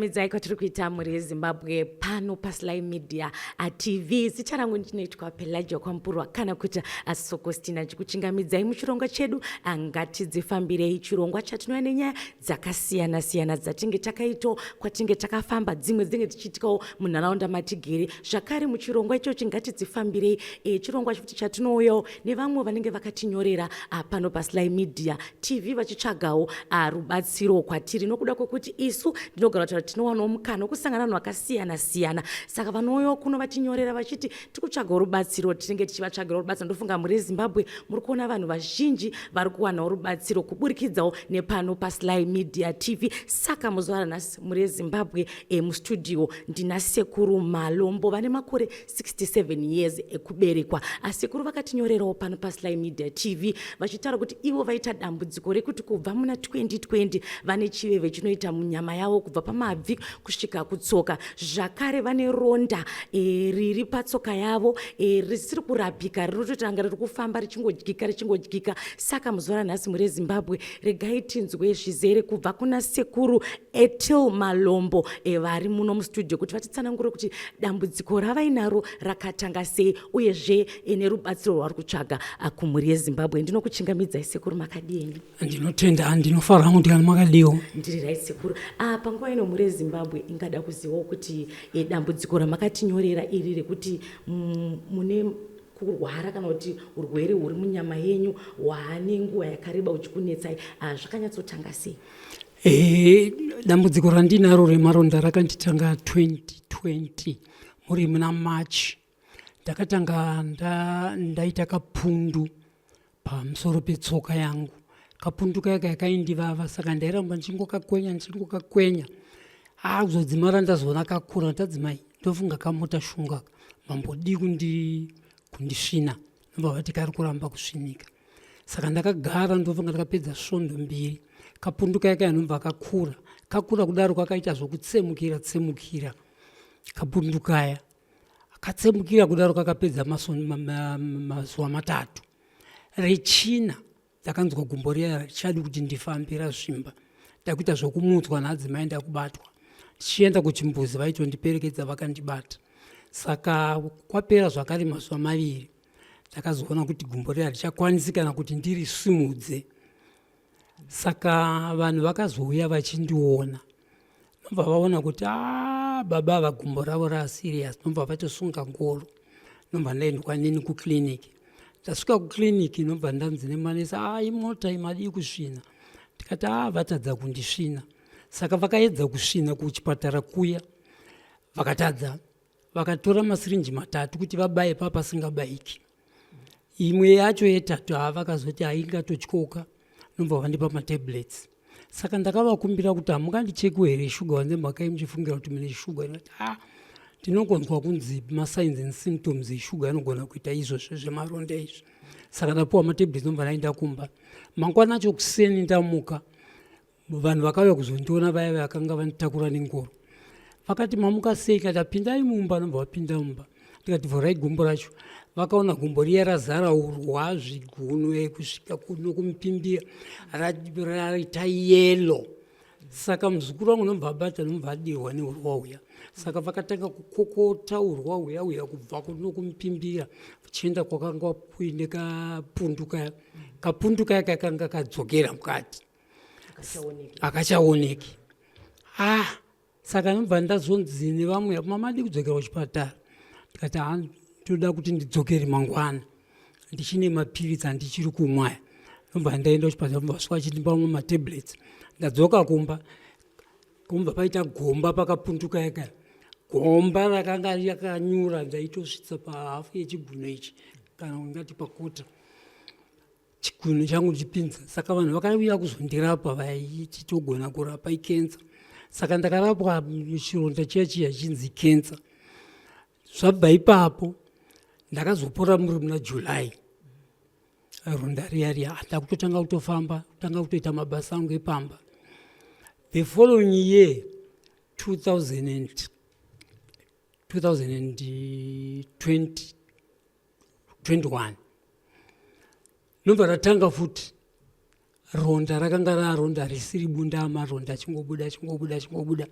Kukuchingamidzai kwatiri kuita mhuri yeZimbabwe pano paSly Media TV. Zita rangu ndinoitwa Pelagia Kwampurwa kana kuti Sokostina, ndichikuchingamidzai muchirongwa chedu Ngatidzifambirei, chirongwa chatinouya nenyaya dzakasiyana siyana dzatinge takaitawo kwatinge takafamba, dzimwe dzinenge dzichiitikawo munharaunda matigere. Zvakare muchirongwa ichochi Ngatidzifambirei, chirongwa futi chatinouyawo nevamwe vanenge vakatinyorera pano paSly Media TV vachitsvagawo rubatsiro kwatiri, nokuda kwekuti isu ndinogara kutaura tinowanawo mukana wekusangana vanhu vakasiyana siyana. Saka vanouyawo kuno vachinyorera vachiti tikutsvagawo rubatsiro, tinenge tichivatsvagirawo rubatsiro. Ndofunga mhuri yeZimbabwe muri kuona vanhu vazhinji vari kuwanawo rubatsiro kuburikidzawo nepano paSly Media TV. Saka muzuva ranhasi, mhuri yeZimbabwe, mustudio ndina Sekuru Malombo vane makore 67 years ekuberekwa. Asekuru vakatinyorerawo pano paSly Media TV vachitaura kuti ivo vaita dambudziko rekuti kubva muna 2020 vane chiveve chinoita munyama yavo kubva pamabvi kusvika kutsoka. Zvakare vane ronda riri patsoka yavo risiri kurapika, rinototanga riri kufamba richingodyika richingodyika. Saka muzuva ranhasi, mhuri yeZimbabwe, regai tinzwe zvizere kubva kuna Sekuru Etil Malombo vari muno mustudio kuti vatitsanangure kuti dambudziko ravainaro rakatanga sei, uyezve nerubatsiro rwavari kutsvaga kumhuri yeZimbabwe. Ndinokuchingamidzai sekuru, makadini? Ndinotenda, ndinofara hangu ndikani makadiwo? Ndiri right sekuru. Panguva ino mhuri yeZimbabwe ingada kuzivawo kuti dambudziko ramakatinyorera iri rekuti mune kurwara kana kuti urwere huri munyama yenyu hwaane nguva yakareba uchikunetsai, zvakanyatsotanga sei? Dambudziko randinaro remaronda rakanditanga 2020 muri muna March. Ndakatanga ndaita kapundu pamusoro petsoka yangu. Kapundu kaya kaya kaindivava, saka ndairamba ndichingokakwenya, ndichingokakwenya. Kuzodzimara ndazoona kakura. Ndadzimai, ndofunga kamota shunga, mambodii kundisvina? Nobva vati kari kuramba kusvinika. Saka ndakagara, ndofunga ndakapedza svondo 2. Kapundu kaya kaya nobva kakura, kakura kudaro, kakaita zvokutsemukira tsemukira. Kapundu kaya katsemukira kudaro kakapedza mazuva 3. Rechina ndakanzwa gumbo riya richadi kuti ndifambe, razvimba. Ndakuita zvokumutswa naadzimai, ndakubatwa ndichienda kuchimbuzi, vaitondiperekedza vakandibata. Saka kwapera zvakare mazuva 2, ndakazoona kuti gumbo riya richakwanisi kana kuti ndirisimudze. Saka vanhu vakazouya vachindiona, nobva vaona kuti a baba ava gumbo ravo raserious, nobva vatosunga ngoro, nobva ndaendwa neni kuclinic. Ndasvika kuclinic, nobva ndanzi nemanesi, "A, imota imadii kusvina?" Ndikati, "A, vatadza kundisvina." Saka vakaedza kusvina kuchipatara kuya, vakatadza. Vakatora masirinji 3 kuti vabaye papasingabayiki. Imwe yacho yetatu haa vakazoti haingatotyoka, nobva vandipa matablets. Saka ndakavakumbira kuti, "Hamungandichekiwo here shuga? Wanze mhaka muchifungira kuti mune shuga." Ndikati, "A, ndinongonzwa kunzi masigns and symptoms eshuga anogona kuita izvozvo zvemaronda izvi." Saka ndapiwa matablets, nobva ndaenda kumba. Mangwana acho kuseni ndamuka, vanhu vakauya kuzondiona vaya vakanga vanditakura nengoro. Vakati, "Mamuka sei?" Kati, "Pindai mumba." Nobva vapinda mumba. Ndikati, "Vhurai gumbo racho." Vakaona gumbo riya razara urwa, zvigunwe kusvika kuno kumupimbira, raita yellow. Saka muzukuru wangu nobva abata, nobva adirwa neurwa huya. Saka vakatanga kukokota urwa huya huya kubva kuno kumupimbira chienda kwakanga kuine kapundu kaya. Kapundu kaya kakanga kadzokera mukati, akachaoneki. Ah, saka nobva ndazonzi nevamwe, "Mamadi kudzokera kuchipatara?" Ndikati, "Ha, ndoda kuti ndidzokere mangwana, ndichine mapiritsi andichiri kumwa aya." Nobva ndaenda kuchipatara, nobva vasvika vachindipa mamwe matablets. Ndadzoka kumba, kumba paita gomba pakapunduka yaka. Gomba rakanga rakanyura, ndaitosvitsa pahafu yechiguno ichi, kana ungati pakota chigunhu changu ndichipinza. Saka vanhu vakauya kuzondirapa vaiti togona kurapa ikensa. Saka ndakarapwa chironda chiya chiya chinzi kensa. Zvabva ipapo ndakazopora muri muna July. Ronda riya riya ndakutotanga kutofamba, kutanga kutoita mabasa angu epamba. The following year, 2000 2020 21, nobva ratanga futi ronda. Rakanga raronda risiri bunda, maronda achingobuda, achingobuda, achingobuda.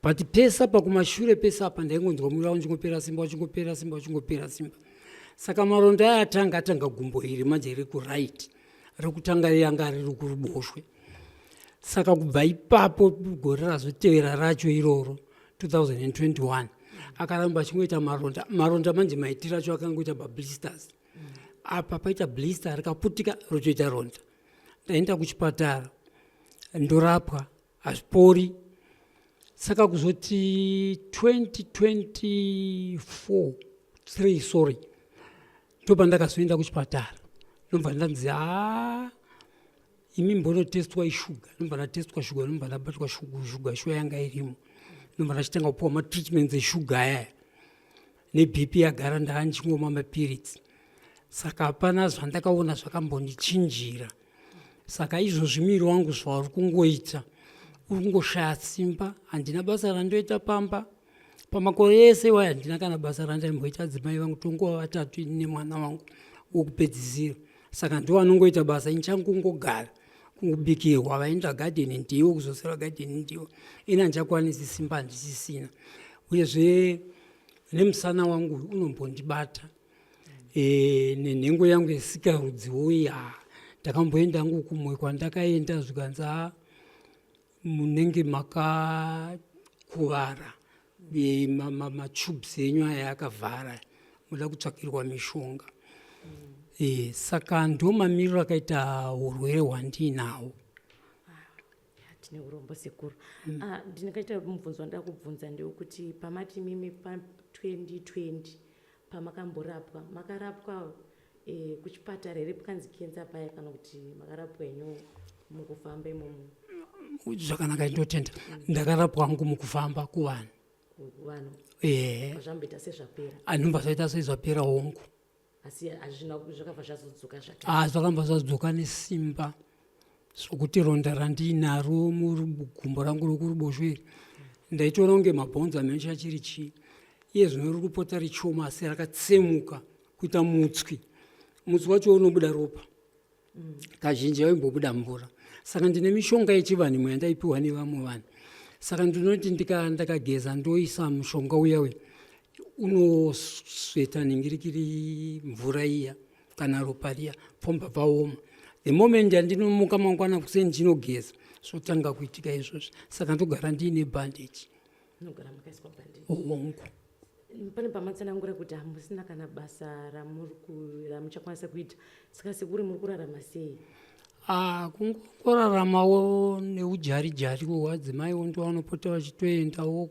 But pese apa kumashure pese apa ndaingonzwa muviri wangu uchingopera simba, uchingopera simba, uchingopera simba. Saka maronda aya atanga atanga gumbo iri manje rekuright, rekutanga yanga riri kuruboshwe. Saka kubva ipapo gore razotevera racho iroro 2021 akaramba achingoita maronda. Maronda manje maitiro acho akangoita mablisters. Apa paita blister rikaputika rotoita ronda. Ndaenda kuchipatara ndorapwa, hazvipori. Saka kuzoti 2024 3, sorry, ndopandakazoenda kuchipatara, ndobva ndanzi, "Haa, imi mbonotestwa ishuga." Ndobva ndatestwa shuga, ndobva ndabatwa shuga, shuga yanga irimo. Ndobva ndachitanga kupiwa matreatments eshuga ayaya neBP yagara, ndaa ndichingomwa mapiritsi. Saka hapana zvandakaona zvakambondichinjira. Saka izvozvi muviri wangu zvauri kungoita, uri kungoshaya simba. Handina basa randoita pamba. Pamakore ese iwayo handina kana basa randaimboita. Adzimai vangu tongova vatatu, ini nemwana wangu wokupedzisira, saka ndo anongoita basa. Ini changu kungogara, kungobikirwa, vaenda gadheni ndiwo, kuzosera gadheni ndiwo. Ini handichakwanisi, simba handisisina. Uyezve nemusana wangu unombondibata nenhengo yangu yesikarudziwo iya. Ndakamboenda hangu kumwe kwandakaenda, zvikanzi, "Ah, munenge makakuvara, matubes enyu aya akavhara, muda kutsvakirwa mishonga." Saka ndo mamiriro akaita urwere hwandiinawo. Tine urombo, sekuru. Ah, ndingaita mubvunzo wandida kubvunza ndewekuti pamati mimi pa2020 pamakamborapwa, makarapwa kuchipatara here pakanzi kenza paya, kana kuti makarapwa henyu mukufamba imomo? Zvakanaka, ndotenda. Ndakarapwa hangu mukufamba kuvanhu. Kuvanhu? Ehe. Zvamboita sezvapera? Anobva zvaita sezvapera, hongu. Asi hazvina, zvakabva zvazodzoka zvakare? Ah, zvakamba zvadzoka nesimba, zvokuti ronda randiinaro mugumbo rangu rokuruboshwe iri, ndaitoona kunge mabhonzo amene achiri chii. Iye zvino riri kupota richioma, asi rakatsemuka kuita mutswi. Mutswi wacho unobuda ropa, kazhinji yaimbobuda mvura. Saka ndine mishonga yechivanhu imwe yandaipiwa nevamwe vanhu. Saka ndinoti ndakageza, ndoisa mushonga uya uya, unosveta ningirikiri mvura iya kana ropa riya, pfomba paoma. The moment yandinomuka mangwana kuseni ndinogeza, zvotanga kuitika izvozvi. Saka ndogara ndiine bandage. Unogara makaiswa bandage? Hongu. Pane pamatsanangura kuti hamusina kana basa ramuchakwanisa kuita. Saka sekuru, muri kurarama sei? Ah, kungoraramawo neujari jariwo. Wadzimaiwo ndo vanopota vachitoendawo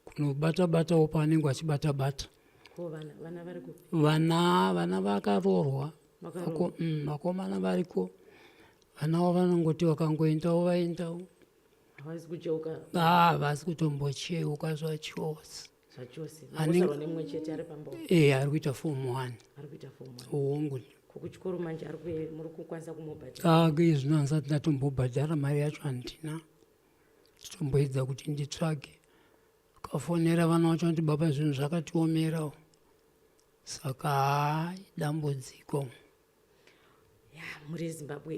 kunobata batawo pavanenge vachibata bata. Ko vana, vana vari kupi? Vana vakaroorwa. Vakaroorwa. Vakomana variko, vanawo vanongoti vakangoendawo vaendawo. Havasi kucheuka? Ah, vasi kutombocheuka zvachose. Zvachose? Mangosarwa nemumwe chete ari pamba? E, ari kuita form one. Ari kuita form one? Hongu. Kuchikoro manje ari muri kukwanisa kumubhadhara? Ah, izvino handisati ndatombobhadhara, mari yacho handina. Titomboedza kuti nditsvage. Kafonera vana vacho vati, "Baba, zvinhu zvakatiomerawo." Saka haa, dambudziko. Ya, mhuri yeZimbabwe,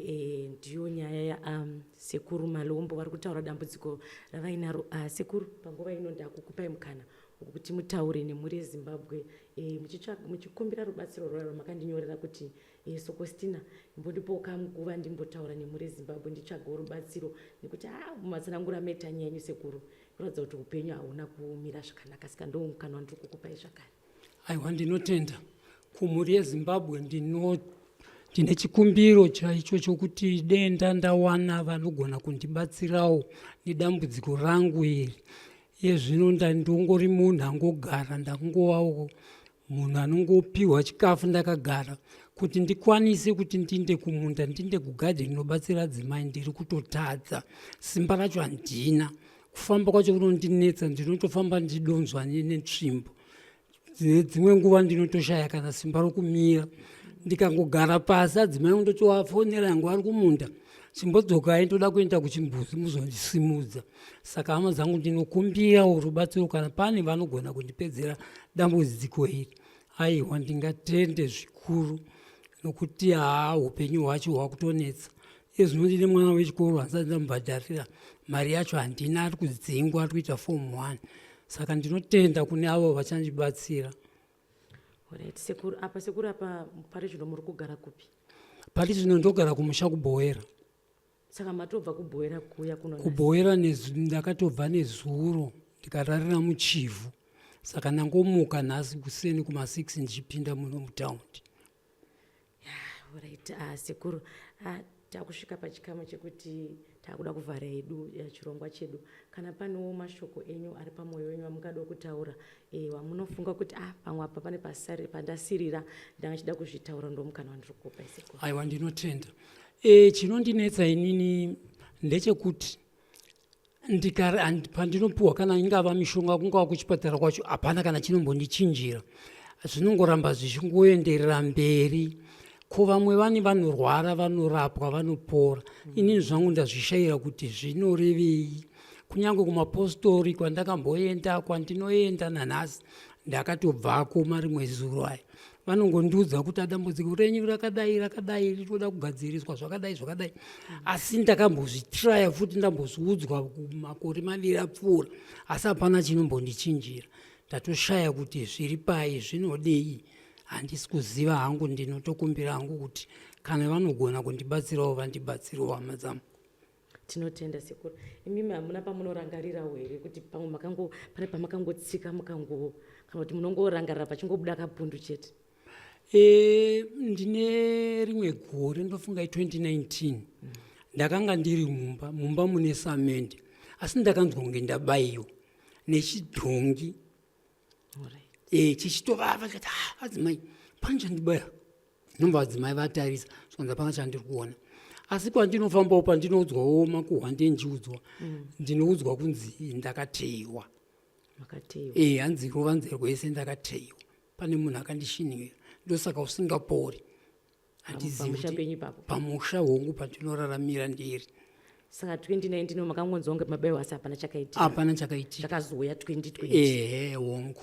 ndiyo nyaya ya sekuru Malombo vari kutaura dambudziko ravainaro. Sekuru, panguva ino ndakukupai mukana wekuti mutaure nemhuri yeZimbabwe muchikumbira rubatsiro rwaro makandinyorera kuti, "Sokostina, imbondipawo kamuguva ndimbotaura nemhuri yeZimbabwe, nditsvagewo rubatsiro," nekuti a matsanangura maita nyaya yenyu, sekuru, kuratidza kuti upenyu hauna kumira zvakanaka. Saka ndo mukana wandiri kukupai zvakare. Aiwa, ndinotenda. Kumhuri yeZimbabwe ndine chikumbiro chaicho chokuti denda ndawana vanogona kundibatsirawo nedambudziko rangu iri. Iye zvino ndongori munhu angogara, ndangovawo munhu anongopiwa chikafu ndakagara. Kuti ndikwanise kuti ndinde kumunda, ndinde kugadheni nobatsira adzimai, ndiri kutotadza. Simba racho handina, kufamba kwacho kunondinetsa, ndinotofamba ndidonzwa netsvimbo. Dzimwe nguva ndinotoshaya kana simba rokumira. Ndikangogara pasi, adzimai angu ndotovafonera yangu ari kumunda, "Chimbodzokai, ndoda kuenda kuchimbuzi, muzondisimudza." Saka hama dzangu, ndinokumbirawo rubatsiro. Kana pane vanogona kundipedzera dambudziko iri, aiwa, ndingatende zvikuru, nokuti haa, upenyu hwacho hwakutonetsa. Ezvino ndine mwana wechikoro handisati ndamubhadharira mari yacho, handina, ari kudzingwa, ari kuita form 1. Saka ndinotenda kune avo vachandibatsira. Alright, sekuru apa, sekuru apa, pari zvino muri kugara kupi? Pari zvino ndogara kumusha kuBhowera. Saka matobva kuBhowera kuuya kuno nhasi? KuBhowera ndakatobva nezuro, ndikararira muChivhu, saka ndangomuka nhasi kuseni kuma6 ndichipinda muno mutaundi. Alright, sekuru, takusvika pachikamu chekuti takuda kuvhara hedu chirongwa chedu. Kana panewo mashoko enyu ari pamwoyo wenyu amungada kutaura, wamunofunga kuti pamwe apa pane pandasirira, ndanga chida kuzvitaura, ndomukana wandiri kupa, sekuru. Aiwa, ndinotenda. Chinondinetsa inini ndechekuti pandinopiwa kana ingava mishonga, kungava kuchipatara kwacho, hapana kana chinombondichinjira, zvinongoramba zvichingoenderera mberi. Ko vamwe vani vanorwara vanorapwa vanopora, inini zvangu ndazvishayira kuti zvinorevei. Kunyange kumapostori kwandakamboenda, kwandinoenda nanhasi, ndakatobvako marimwe zuro aya, vanongondiudza kuti dambudziko renyu rakadai rakadai, rinoda kugadziriswa zvakadai zvakadai. Asi ndakambozvitraya futi, ndambozviudzwa makore 2 apfuura, asi hapana chinombondichinjira. Ndatoshaya kuti zviri pai, zvinodei, handisi kuziva hangu. Ndinotokumbira hangu kuti kana vanogona kundibatsirawo vandibatsirewo, hama dzangu. Tinotenda, sekuru. Imimi hamuna pamunorangarirawo here kuti pamwe makango pane pamakangotsika mukango, kana kuti munongorangarira pachingobuda kapundu chete? Ndine rimwe gore, ndofunga i2019, ndakanga ndiri mumba mune samende, asi ndakanzwa kunge ndabayiwa nechidhongi. Chichitovava, ndikati, "Ah, adzimai, pane chandibaya." Nobva adzimai vatarisa, zvikanzi hapana chandiri kuona. Asi kwandinofambawo, pandinoudzwawo makuhwa, ndendiudzwa, ndinoudzwa kunzi ndakateiwa. Makateiwa? Hanzi ruvanze rwese ndakateiwa, pane munhu akandishinhira, ndosaka usingapori. Handizivi Pamusha penyu ipapo? Pamusha, hongu, pandinoraramira ndiri. Saka 2019 makangonzwa kunge mabayiwa, asi hapana chakaitika? Hapana chakaitika. Chakazouya 2020? Ehe, hongu.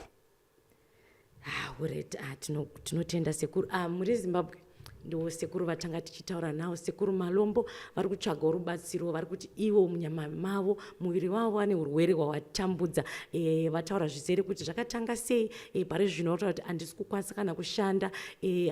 Ah, alright. Ah, tinotenda sekuru. Ah, muri Zimbabwe, ndo sekuru vatanga tichitaura navo, Sekuru Malombo. Vari kutsvagawo rubatsiro. Vari kuti ivo munyama mavo, muviri wavo vane urwere hwawatambudza. Vataura zvizere kuti zvakatanga sei. Pari zvino vataura kuti handisi kukwanisa kana kushanda,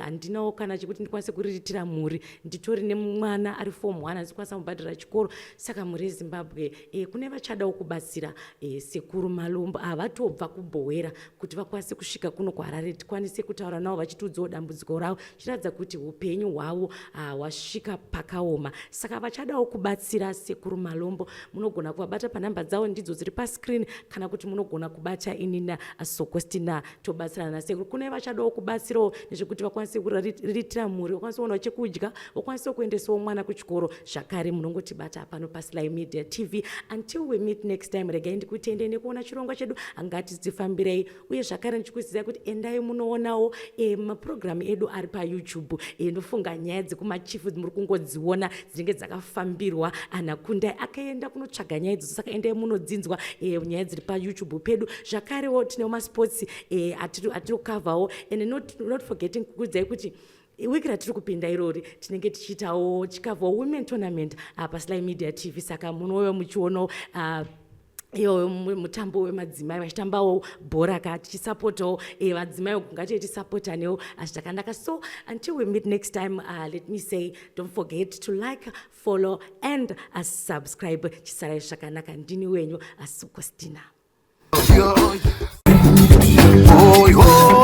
handinawo kana chekuti ndikwanise kuriritira mhuri. Nditori nemwana ari form 1, handisi kukwanisa kubhadhara chikoro. Saka mhuri yeZimbabwe, kune vachadawo kubatsira Sekuru Malombo, havatobva kuBhowera kuti vakwanise kusvika kuno kuHarare, tikwanise kutaura navo vachitiudzawo dambudziko ravo, chiratidza kuti upenyu hwavo hwasvika pakaoma. Saka vachadawo kubatsira Sekuru Malombo munogona kuvabata panhamba dzavo, ndidzo dziri pascreen, kana kuti munogona kubata inina Sokostina, tobatsirana nasekuru. Kune vachadawo kubatsirawo nezvekuti vakwanise kuriritira mhuri, vakwanise kuonawo chekudya, vakwanise kuendesawo mwana kuchikoro zvakare, munongotibata pano paSly Media TV. Until we meet next time, regai ndikutendei nekuona chirongwa chedu Ngatidzifambirei, uye zvakare ndichikuzidzai kuti endai munoonawo mapurogiramu edu ari paYouTube. Ndofunga nyaya dzekumachifu muri kungodziona dzinenge dzakafambirwa anakundai akaenda kunotsvaga nyaya idzodzo, saka endai munodzinzwa nyaya dziri paYouTube pedu. Zvakarewo tinewo masports atiri kukavhawo, and not forgetting kukuudzai kuti wiki ratiri kupinda irori tinenge tichiitawo chikavhawo women tournament paSly Media TV. Saka munouya muchionawo iyoyo mutambo wemadzimai vachitambawo bhora ka, tichisapotawo vadzimai, ngatei tisapotanewo zvakanaka. So until we meet next time, let me say don't forget to like, follow and subscribe. Chisarai zvakanaka. Ndini wenyu Asukostina. Oi, oi.